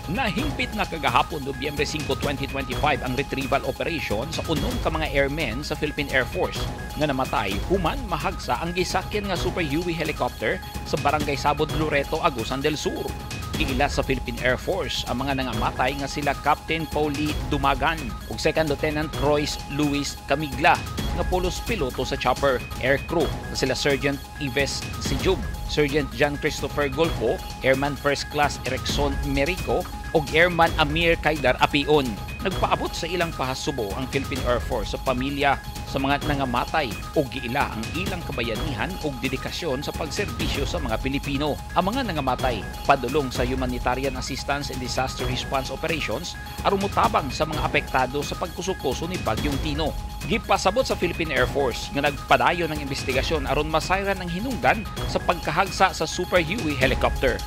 Nahingpit na kagahapon, Nobyembre 5, 2025, ang retrieval operation sa unom ka mga airmen sa Philippine Air Force nga namatay human mahagsa ang gisakyan nga Super Huey helicopter sa Barangay Sabod, Loreto, Agusan del Sur. Giila sa Philippine Air Force ang mga nangamatay nga sila Captain Pauli Dumagan ug Second Lieutenant Royce Luis Camigla nga pulos piloto sa chopper, air crew nga sila Sergeant Ives Sijub, Sergeant John Christopher Golfo, Airman First Class Erickson Merico ug Airman Amir Kaidar Apion. Nagpaabot sa ilang pahasubo ang Philippine Air Force sa pamilya sa mga nangamatay ug giila ang ilang kabayanihan ug dedikasyon sa pagserbisyo sa mga Pilipino. Ang mga nangamatay padulong sa humanitarian assistance and disaster response operations aron motabang sa mga apektado sa pagkusukoso ni Bagyong Tino. Gipasabot sa Philippine Air Force nga nagpadayon ng investigasyon aron masayran ang hinungdan sa pagkahagsa sa Super Huey helicopter.